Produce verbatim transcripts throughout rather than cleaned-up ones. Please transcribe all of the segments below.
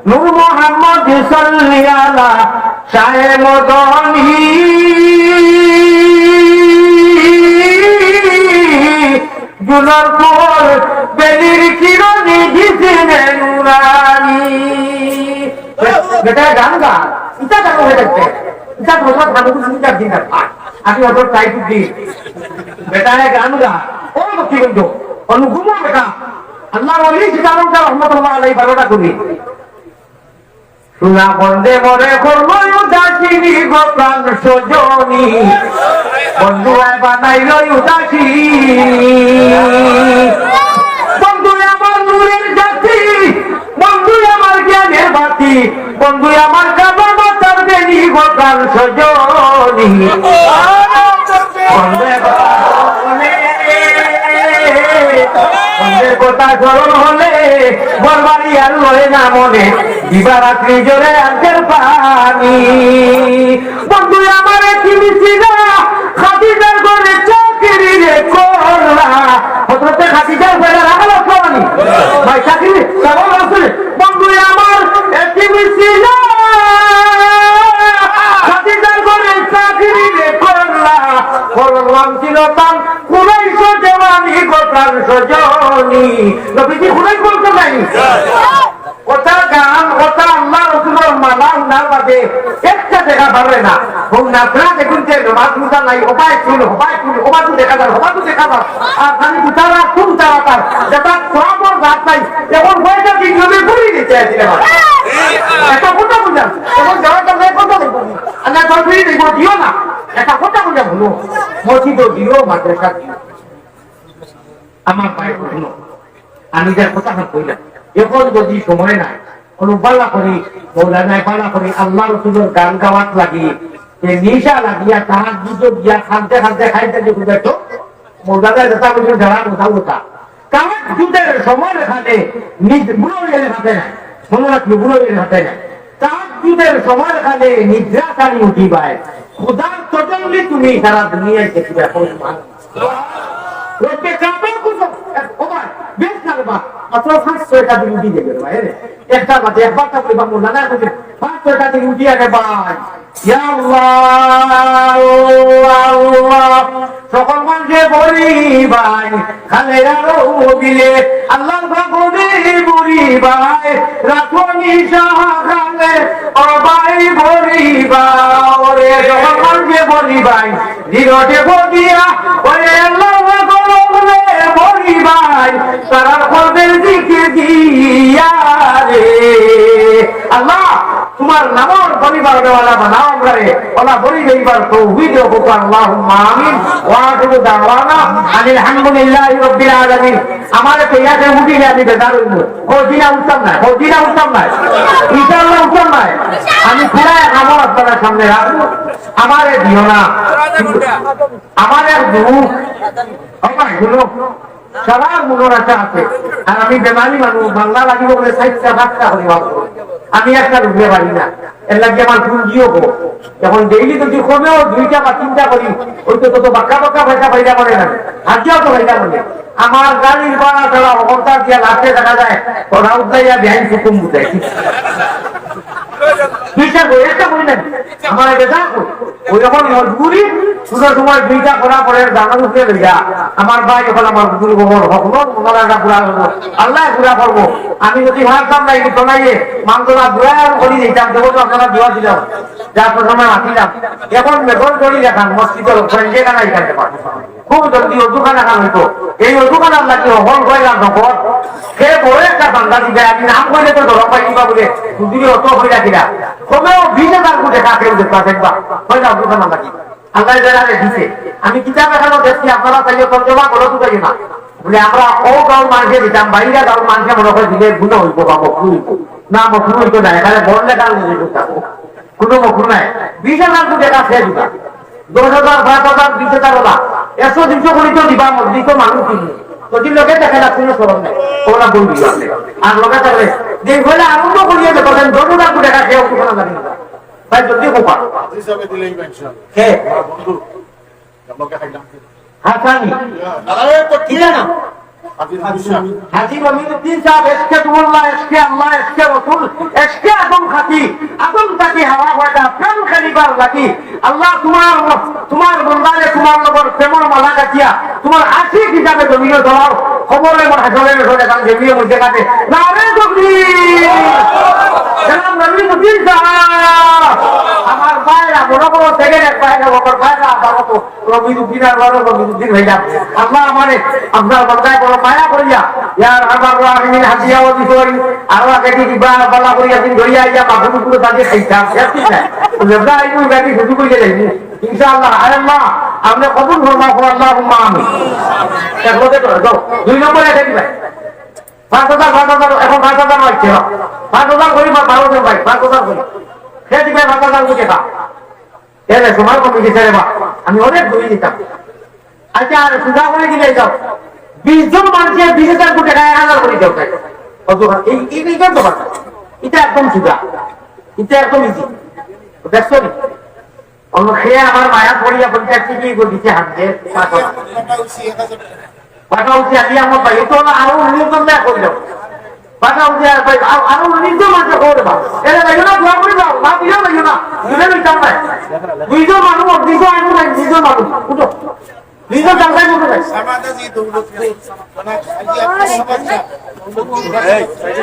নূর মোহাম্মদ সাল্লি আলা শাহে মদনী, জুনর পর বেলির কিরণে দিছে নুরানি। বেটা গান গা, ইটা গান হয়ে যাচ্ছে। ইটা তোমার ভালো কিছু চিন্তা চিন্তা। আমি অত ট্রাই করছি। বেটা গান গা, ও লক্ষ্মীগঞ্জ, অনুপম বেটা। আল্লাহর ওলি সীতারাম রহমতুল্লাহ আলাইহি বারোটা করি। সোনা বন্দে মরে করলো উদাসিনী গো প্রাণ সজনী, বন্ধু আয় বানাইল উদাসী। বন্ধু আমার নূরের জাতি, বন্ধু আমার জ্ঞানের বাতি, বন্ধু আমার কাবা মাতার বেনি গো প্রাণ সজনী। বন্ধু বন্ধের কথা স্মরণ হলে বরবারি আর লয় না মনে, দিবারাত্রি জোরে আনতের পানি। বন্ধু আমার কিনছিলা, খাদিজার ঘরে চাকরি রে করলা। হযরতে খাদিজার ঘরে রাখা লাগতো না নি? ভাই চাকরি, কেমন আছে? বন্ধু আমার কিনছিলা, খাদিজার ঘরে চাকরি রে করলা। করলাম ছিল তান কুরাইশ দেওয়ানি গো প্রাণ সজনী। নবীজি কুরাইশ বলতে নাই। কথা গান, কথা আল্লাহ রসুলর মালা হুনার বাদে একটা দেখা পারে না। ও নাচরা দেখুন যে নমাজ রোজা নাই, ওবায় চুল, ওবায় চুল, ওবা তো দেখা যায়, ওবা তো দেখা যায়। আর খালি উতারা, তুই উতারা তার, যেটা সবর রাত নাই, এখন কয়টা দিন জমি ঘুরি দিতে আসলে আমার। একটা কথা বুঝলাম, এখন যাওয়াটা নাই, কথা দেখবো। আল্লাহ তরফি দেখবো, দিও না। একটা কথা বুঝলাম, হুনো, মসজিদও দিও, মাদ্রাসা দিও। আমার ভাই, হুনো, আমি যে কথা কইলাম, এখন যদি সময় নাই, কোনো বালা করি, মৌলানায় বালা করি, আল্লাহ রসুলর গান গাওয়াত লাগি, যে নিশা লাগিয়া, তাহার দুটো গিয়া, খানতে খানতে খাইতে যে বুঝাইতো, মৌলানায় যেটা বলছেন, যারা কথা কথা। তাহার দুধের সময় খানে নিজ বুড়ো গেলে হাতে নাই, মনে রাখবি, বুড়ো গেলে হাতে নাই। তাহার দুধের সময় খানে নিদ্রা খানি উঠিবায়, খুদার তজল্লি তুমি সারা দুনিয়ায় দেখিবে। এখন রব্বে কাবার কুসুম, এক ওবার, বেশ না রে বা, মাত্র পাঁচ ছয়টা দিন উঠি গেল রে বা, এরে। একটা বাদে একবার তা বলবা, মৌলানা এখন পাঁচ ছয়টা দিন উঠি আগে ভাই। ইয়া আল্লাহ, আল্লাহ, সকল মানুষে বলি ভাই, খালে আরো দিলে, আল্লাহর বাবুরে বলি ভাই, রাখো নিশা খালে, ও ভাই বলি ভাই, ওরে সকল মানুষে বলি ভাই, দিলতে বদিয়া, ওরে আল্লাহ গো রে বলি ভাই, তারা কলবের দিকে দিয়া রে। আল্লাহ, তোমার নামর পরিবার দেওয়ালা বানাও আমরারে, ওলা বলি এইবার তৌফিক দাও, আল্লাহুম্মা আমিন। ওয়া আখিরু দাওয়ানা আনিল হামদুলিল্লাহি রাব্বিল আলামিন। আমারে তৈয়ারে উঠিলে আমি বেজার হইব। ও দিনা উঠতাম না, ও দিনা উঠতাম না, ইনশাআল্লাহ উঠতাম না। আমি পুরা আমার আপনার সামনে রাখবো। আমারে দিও না। আমার এক দুঃখ, আমার হুনো, সারা মনের আশা আছে। আর আমি বেমারি মানুষ, বাংলা লাগিব বলে চারটা পাঁচটা করে ভাববো। আমি একটা রুমে পারি না, এর লাগে আমার ফোন দিও গো। এখন ডেইলি যদি কমেও দুইটা বা তিনটা করি, ওই তো তত বাক্কা বাক্কা পয়সা পাইলা করে না, হাজিয়াও তো পাইলা করে। আমার গাড়ির ভাড়া ছাড়া অবস্থা দিয়া লাস্টে দেখা যায়, ওরা উদ্দাইয়া বেআইন হুকুম বুঝায়। বিশ্বাস করি, একটা করি না, আমার এটা দেখো। ওই রকম মজবুরি, সুন্দর সময় দুইটা করা পরে জানার উপরে লইয়া, আমার ভাই এখন আমার বুজুর্গ হল, হকল, ওনারা একটা পুরা হলো, আল্লাহ পুরা করবো। আমি যদি হারতাম না, এই শোনাইয়ে, মাংসলা দোয়া আর করি দিতাম, দেবো তো আপনারা দোয়া দিলাম, যার প্রথমে মাতিলাম। এখন মেঘর জড়ি দেখান, মসজিদর ফ্রেন্ডে কানা এখানে পাঠাবো। খুব জলদি অজুখানা খান হইতো। এই অজুখানার লাগি হল কয়লা নগদ। সে বড় একটা বান্দা দিবে, আমি নাম কইলে তো ধরা পাই দিবা বলে, হুজুরে অত কইলা কিনা। কমেও বিশ হাজার কোটি টাকা কেউ দেখবা, দেখবা। কয়লা অজুখানার লাগি। আল্লাহ যারা দিছে। আমি কিতাব এখানে দেখছি, আপনারা চাইলে তর্জমা করে তো চাইলে না। বলে আমরা ও গাঁওর মানুষে দিতাম, বাইরে গাঁওর মানুষে মনে করে দিলে গুণ হইব বা মকরু হইব। না, মকরু হইতো না, এখানে বড় লেখা হইব। কোনো মকরু নাই। বিশ হাজার কোটি টাকা সে দিবা। দশ হাজার, পাঁচ হাজার, বিশ হাজার ওলা। একশো দুইশো কোটি তো দিবা, মসজিদ তো মানুষ কিনবে। যদি লোকে দেখে না, কোনো সরম নেই। ওরা বই দিবা। আর লোকে থাকলে, যে বলে আরম্ভ করিয়ে দেবো, দশ হাজার কোটি টাকা সে অঙ্কুশ না জানি না। ভাই, জলদি হোক। কে? হাসানি। আরে, তো ঠিক না? হাজী মঈনুদ্দিন সাহেব, এশকে রসুলুল্লাহ, এশকে আল্লাহ, এশকে রসুল, এশকে আদম খাতি, আদম থাকি হাওয়া পয়দা, প্রেম করিবার লাগি। আল্লাহ তুমার, তুমার বন্দারে তুমার লগর প্রেমর মালা গাঁথিয়া, তুমার আশিক হিসাবে জমিনো ধরাও, কবরে আমার হাসরে মেশরে গান জমিয়ে মুঝে কাটে। নারে তকবীর! জনাব মঈনুদ্দিন সাহেব, আমার ভাইরা, বড় বড় সেকেন্ড এক ভাইরা, আমার ভাইরা, আদালত রবিউদ্দিন আর বড় রবিউদ্দিন হয়ে যাবে। আল্লাহ আমারে আপনার বান্দায় বড় মায়া করিয়া, ইয়া আরহামার রাহিমিন, হাদিয়া ও বিষয়, আরো আগে কি দিবা, বালা করিয়া দিন ধরিয়া ইয়া মাথুর উপরে তাদের খাইতাম, ঠিক না? লেবরা আইবো, গাড়ি শুরু করিয়া যাইবো। ইনশাআল্লাহ, আরে আল্লাহ, আপনি কবুল ফরমাও, আল্লাহুম্মা আমিন। এক লগে ধরে দাও, দুই নম্বরে এটা দিবা। পাঁচ হাজার, পাঁচ হাজার, এখন পাঁচ হাজার হচ্ছে না। পাঁচ হাজার করি বা বারো জন ভাই, পাঁচ হাজার করি। সে দিবে পাঁচ হাজার বুঝে খা। এরে, সময় কমে গেছে রে বা, আমি অনেক দূরে দিতাম। আচ্ছা, আর সুজা করে দিলে যাও, বিশ জন মানুষের বিশ হাজার কোটি টাকা এক হাজার করে দেও তাই। কত ভাই? এই, এই, এই তো কথা। এটা একদম সুজা, এটা একদম ইজি। দেখছো নি? অন্য খেয়ে আমার মায়া পড়িয়া পঞ্চাশ টিকি করে দিতে হাত দিয়ে পাঁচ হাজার। বাটা উঠি আলি আমার ভাই, এটা হলো আরো উনিশ জন দেখ হইল। বাটা উঠি আর ভাই, আরো, আরো উনিশ জন আছে, ওরে বাবা। এরে ভাই, না, দোয়া করে দাও, না দিলেও ভাই, না। দিলে ভাই, চাপ নাই। দুইজন মানুষ, দুইজন মানুষ নাই, দুইজন মানুষ। উঠো। দুইজন চাপ নাই, উঠো ভাই।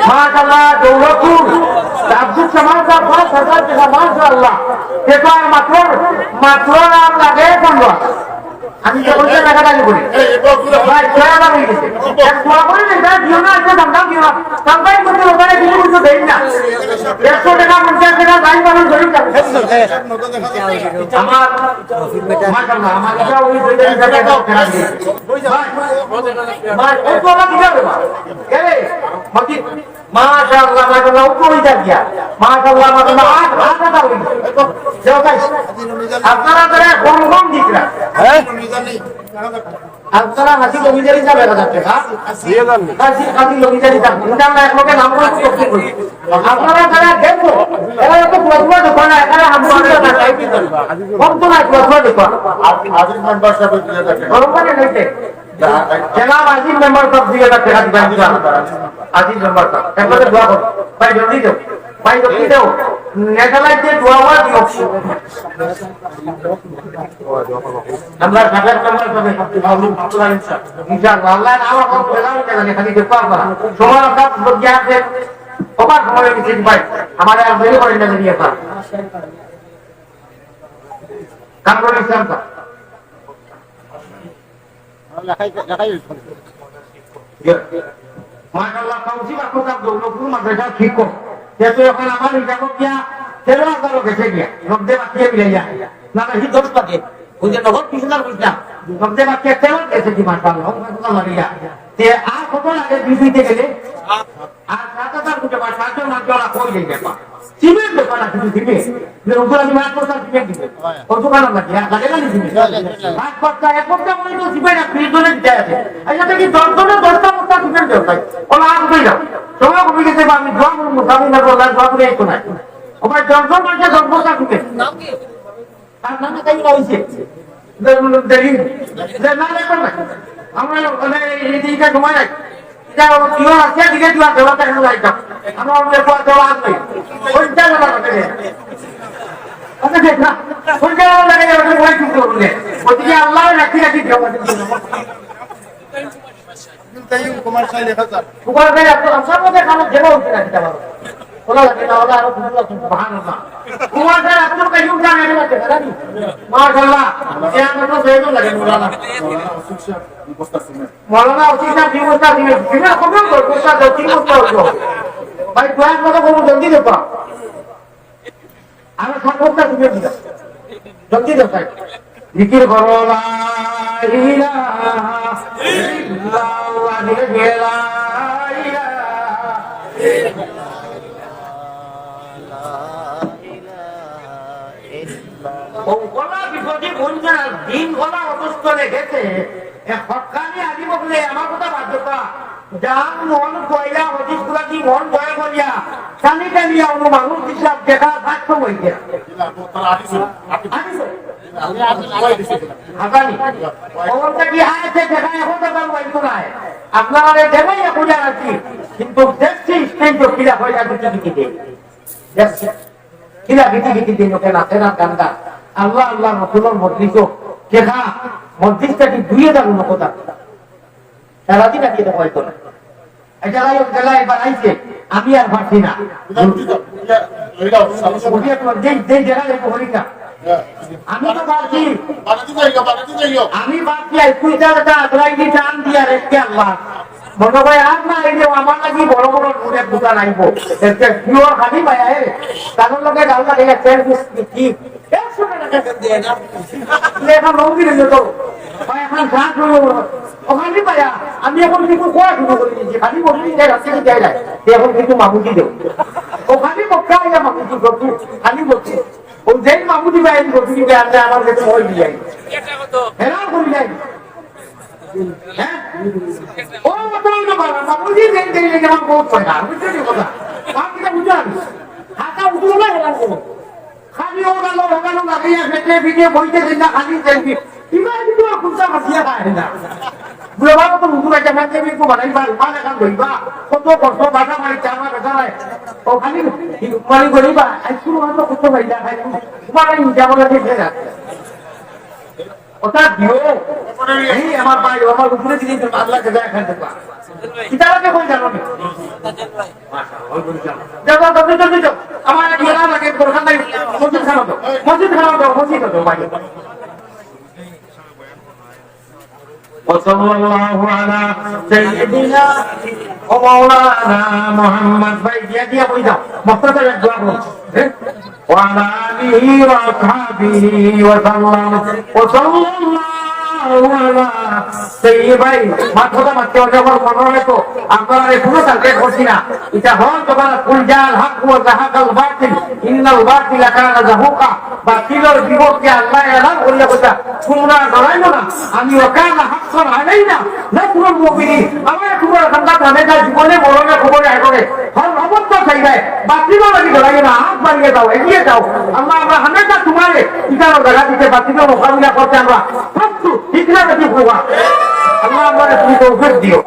মাশাআল্লাহ, দৌলতপুর। আব্দুল সামাদ সাহেব, পাঁচ হাজার টাকা, মাশাআল্লাহ। এটা আর মাত্র, মাত্র আর লাগে পনেরো। আমি তো বলতে টাকা দাবি করি। ভাই, ছয় হাজার হয়ে গেছে। এক দোয়া করে দিন, ভাই, দিও না, এটা দাম, দাম দিও না। দাম ভাই করতে ওখানে কিছু কিছু দেন না। একশো টাকা, পঞ্চাশ টাকা, যাই পারেন, গরিব যাবে। আমার, মাশাআল্লাহ, আমার এটা ওই দুইটা হিসাবে একটা ফেরা দিয়ে। ভাই, ভাই, ও তো আমার দিতে হবে, ভাই। এরে, মতি, মাশাআল্লাহ, মাশাআল্লাহ, উপরে যা গিয়া। মাশাআল্লাহ, মাশাআল্লাহ, আট, আট হাজার হইল। যাও ভাই, আপনারা তারা কম কম দিতরা। হ্যাঁ? আপনারা হাজি কমিটির হিসাবে এক হাজার টাকা। দুই হাজার নি। হাজি, হাজি কমিটির হিসাবে। ইনশাআল্লাহ, এক লোকে নাম করে তকসিম করি। আপনারা তারা দেখো, এরা তো পুরো পুরো দোকান, এরা হাজি কমিটির হিসাবে। কম তো না, পুরো পুরো দোকান। আজিজ মেম্বার সাহেব দুই হাজার টাকা। গরম পানি নিতে। জেলা আজিজ মেম্বার সাহেব দুই হাজার টাকা দিবেন, ইনশাআল্লাহ। আজিজ মেম্বার সাহেব, একবারে দোয়া করো। ভাই, জলদি দেও। ভাই, জলদি দেও। নেতালাইতে দোয়া ওয়া দিও। আমরা সাবেক মেম্বার সাহেব, আব্দুল আলিম সাহেব। ইনশাআল্লাহ, আল্লাহ নাম আমার বলা হইতে পারে, খালি দেখো আপনারা। সময় অভাব, বুদ্ধি আছে। ওবার সময় দিচ্ছি ভাই। আমার আর দেরি করেন না, দেরি আছে। কামরুল ইসলাম সাহেব। মাশাআল্লাহ, কাউসি বাক্কা সাহেব দৌলতপুর মাদ্রাসার শিক্ষক। সে তো এখন আমার হিসাব দিয়া তেরো হাজারও গেছে গিয়া। নব্দে বাকিয়ে মিলে যায়। না, না, এই দশ বাকি। ওই যে নগদ বিশ হাজার বুঝলাম। নব্দে বাকিয়ে তেরো গেছে কি মাশাআল্লাহ। মাশাআল্লাহ, মাশাআল্লাহ। তে আর কত লাগে বিশ দিতে গেলে? আর সাত হাজার কোটি বা সাতশো মাত্র ওরা কই যাই ব্যাপার। সিমেন্ট ব্যাপার আছে, সিমেন্ট। যে উপরে আমি মাছ করতাম, সিমেন্ট দিবে। অত কারণ লাগে, আর লাগে না সিমেন্ট? পাঁচ বস্তা, এক বস্তা করে তো সিমেন্ট আর বিশ জনে দিতে আছে। আচ্ছা, দেখি দশ জনে দশটা বস্তা সিমেন্ট দেও ভাই। ওরা আর উঠে যাও। সময় কমে গেছে বা আমি দোয়া করবো, আমি না বললাম, দোয়া করে একটু নাই। ও ভাই, দশ জন মাঝে দশ বস্তা সিমেন্ট। তার নামে তাই না হইছে। যে, যে, যে, না, না, না। আমরা মানে এই, এই দিকটা সময় নাই। এটা হলো কিও আছে, দিকে দিও আছে, ওটা কেন যাইতাম? আমরা ওদের পর দেওয়া আছে। ওইটা না লাগে। আচ্ছা, দেখ না। ওইটা না লাগে, ওটা ভয় চুপ করবো নে। ওদিকে আল্লাহ রাখি রাখি দেওয়া আছে। আব্দুল কাইয়ুম কুমার শাহ লেখা স্যার। কুমার ভাই, আপনার সব মধ্যে কারো জেলা উঠে রাখতে পারো। ওলা লাগে না, ওলা আরো সুন্দর আছে, সুবহানাল্লাহ। কুমার ভাই, আব্দুল কাইয়ুম খান এখানে আছে, জানি? মাশাআল্লাহ। এ আমার তো প্রয়োজন লাগে, মৌলানা। মৌলানা অসিফ সাহেব, দুই বস্তা সিমেন্ট। সিমেন্ট কত হলো? বস্তা দাও, তিন বস্তা হলো। ভাই, দোয়া মতো করুন, জলদি দেখো। আরো সাত বস্তা সিমেন্ট দিলাম। জলদি দেও ভাই। জিকির করো, লা ইলাহা ইল্লাল্লাহ, ধীরে ধীরে, লা ইলাহা ইল্লাল্লাহ। ও গলা বিপদে বলছে না, দিন গলা অবস্থা রেখেছে। এ হক্কানি আলিম অকলে আমার কথা বাদ দেবা। যার মন কইয়া হদিস গুলা কি মন জয় করিয়া, টানি টানিয়া অনু মানুষ হিসাব দেখা সার্থক হইছে। আনিছে। হাসানি। ওরটা কি আছে দেখা এখন তো তার বাইতো নাই। আপনারারে দেখাইয়া কইয়া রাখি, কিন্তু দেখছি স্টেজো কিলা কইয়া গিটি গিটি দেয়। দেখছি কিলা গিটি গিটি দেয়, লোকে নাচে না, গান গান। আল্লাহ, আল্লাহ রসুলর মজলিসো দেখা, মজলিসটা কি দুই হাজার লোক থাকে? সারাদিন আগে এটা হয়তো না। এটা লাই, এটা লাই, এবার আইছে, আমি আর পারছি না। বুঝিয়া তো, যেই, যেই জায়গা যাইবো, হরি না। আমি তো ভাবছি, আমি ভাবছি, এই কুইন্টালটা আজরাইলি টান দিয়া রেখে আল্লাহ। মনে হয় আর না, এই যে আমার লাগি বড় বড় রুমের দোকান আইবো। এতে পিওর খালি পায়া, এ, তাদের লোকে গাল লাগে, সেলফি কি? একশো টাকা দেয় না। এখন রঙিন হয়ে যেত। ভাই, এখন গান শুরু হলো। ওখানে পায়া, আমি এখন কিছু কোয়া শুরু করে দিয়েছি। খালি বলছি, যে রাস্তা দিয়ে যায় না। যে এখন কিছু মামুজি দেব। ওখানে বক্কা আইয়া মামুজি করছি। খালি বলছি। ও যেই মামুজি ভাই, আমি বলছি যে আপনি আমার কাছে ওই দিয়ে যাই। হেরান করে যাই। হ্যাঁ? ও, ওটা হইলো বাবা, মামুজি যেই, যেই, যেই আমার বউ পয়সা। বুঝছেন কি কথা? আপনি বুঝলেন? হাতা উঠলো না, হেরান করবো। খালি ওখানো, ওখানো লাগাইয়া ফেটে ফিটে বইতে দিন না, খালি সেলফি। ইমান কিন্তু আর খুঁজা মাতিয়া খায় না। বুড়া বাবা তো হুজুর একটা ফেটে ফিটে বানাই পারে, মা দেখা লইবা। কত কষ্ট, বাসা বাড়ি, চা মা বেচা নাই। ও খালি, মানে গরিবা, আইসক্রিম হয়তো কত পাই না, খাই। তোমার এই যেমন আছে, ঠিক আছে। ওটা দিও। এই আমার ভাই, আমার উপরে দিকে আল্লাহ কে যায় খান দেবা। কিতাবাতে কই জানো না? যাও, যাও, যাও, যাও, যাও। আমার এক মেলা লাগে, দরকার নাই। মসজিদ খানা দাও, মসজিদ খানা দাও, মসজিদ দাও, ভাই। وصلى الله على سيدنا ومولانا محمد। ভাই, দিয়া দিয়া কই যাও। মক্তবে এক দোয়া করো। হ্যাঁ? وعلى آله وأصحابه وسلم. وصلى الله على سيدنا, ভাই, মাত কথা মাততে অনেক মনে হয় তো, আপনারা এখনো সাবস্ক্রাইব করছি না। এটা হল তোমার قل جاء الحق وزهق الباطل إن الباطل كان زهوقا। বাতিলর বিপক্ষে আল্লাহ এলান করিয়া কথা, তোমরা ডরাইও না, আমি وكان حقا علينا نصر المؤمنين। আমার তোমরা ঠান্ডা জানে যা জীবনে মরণে খবরে আগরে হল অবস্থা চাইবে, বাতিলর লাগি ডরাইও না, হাত বাড়িয়ে দাও, এগিয়ে যাও। আল্লাহ, আমরা হামেশা তোমারে ইতার জায়গা দিতে বাতিলর মোকাবিলা করতে আমরা প্রস্তুত, ঠিক না বেঠিক বাবা? আল্লাহ, আমরা তুমি তৌফিক দিও।